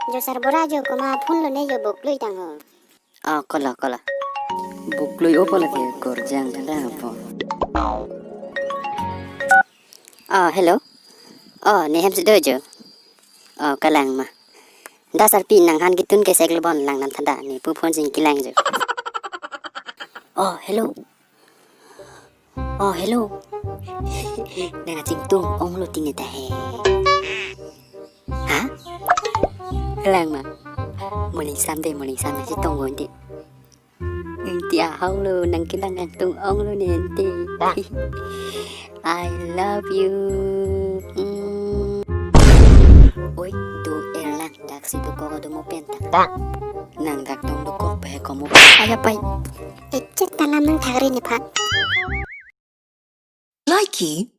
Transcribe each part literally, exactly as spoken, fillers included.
Jo sarbura jo, komat phone lone jo, boklui tang ho. Oh, kolo, kolo. Boklui-o po lake, korjang tang tang po. Oh, hello. Oh, ne hem si do jo. Oh, kalang ma. Dak sarpi nangphan ketun ke sek lubon lang nam thanda, ne pu phone sing kelang jo. Oh, hello. Oh, hello. Nang achingtung onglo tine ta he. Ha? Kalang ma. Morning Sunday, morning Sunday si tong won ti. Inti ahau lo, nang kelang nangtung onglo ne inti. I love you. Mm. Oi, do-er lang, dak si dokok do mo pen ta. Nang dak tong dokok pe ko mo. Aya pai. Echet ta lam nang thakri nephan. Likey.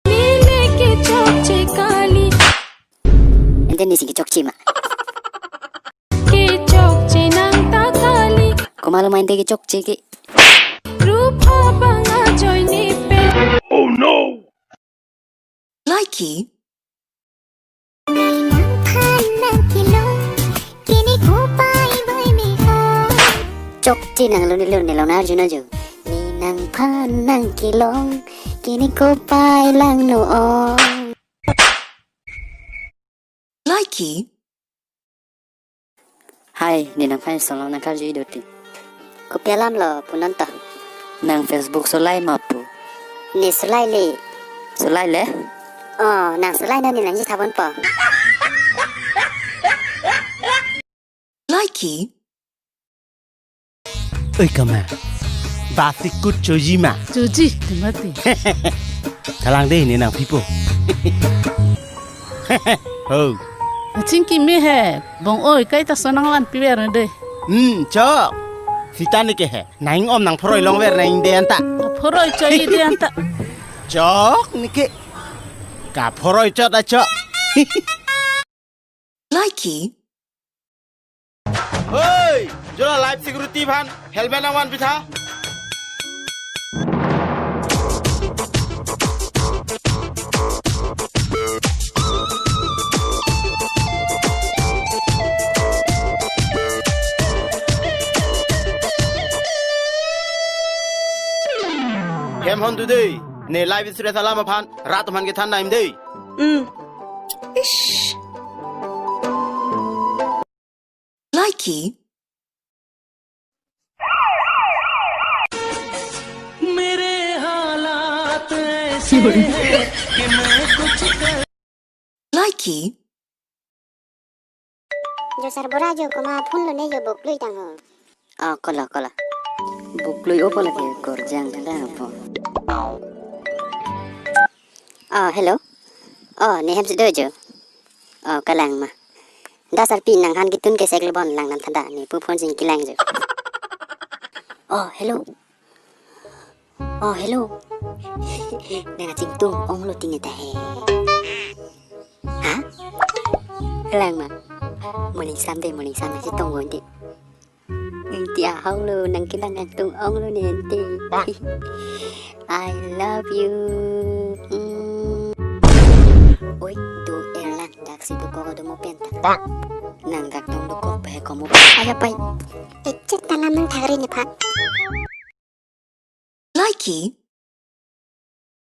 Lele ke chokche kali. Ente nisi ke chokche ma. Ke chokche nang ta kali. Komat lo ma ente ke chokche ke. Rupa bang ajoine pen. Oh no! Likey. Nangphan nangkelong, kini kopai bai me ho. Chokche nang lone lone long na arju na jo. Ne nangphan nangkelong, kini kopai lang no ong. Likey. Hai, ne nangphan solo nangkarju ido ti. Kopi alam lo, punon to. Nang Facebook solai ma pu? Ne solai le. Solai le? Oh, nang solai na ne nangji thabon po. Likey. Oi kama. Basi kut choji ma. Choji, timati. Kalang dei ne nangpi po. Ho. Aching kimi he, bong oi, kaita sonang van piver ne dei. Hmm, chok. Sita ne ke he. Nang om nang phoroi longver nang de anta. Phoroi choi de anta. Chok ne ke. Kaphoroi chot a chok. Likey. Hoi, jola live security aphan helmet nangvan pitha. Hem hon tu dei, ne live insurance alam aphan rat aphan kethan naim dei. Hmm. Ish. Likey. मेरे हालात ऐसे हैं कि मैं कुछ कर Likey. Jo sarbura jo, komat phone lone jo, boklui tang ho. Oh, kolo, kolo. Boklui-o po lake, korjang tang tang po. Oh, hello. Oh, ne hem si do jo. Oh, kalang ma. Dak sarpi nangphan ketun ke sek lubon lang nam thanda, ne pu phone sing kelang jo. Oh, hello. Oh, hello. Nang achingtung onglo tine ta he. Ha? Kalang ma. Morning Sunday, morning Sunday si tong won ti. Inti ahau lo, nang kelang nangtung onglo ne inti. I love you. Mm. Oi, do-er lang, dak si dokok do mo pen ta. Nang dak tong dokok pe ko mo. Aya pai. Echet ta lam nang thakri nephan. Likey.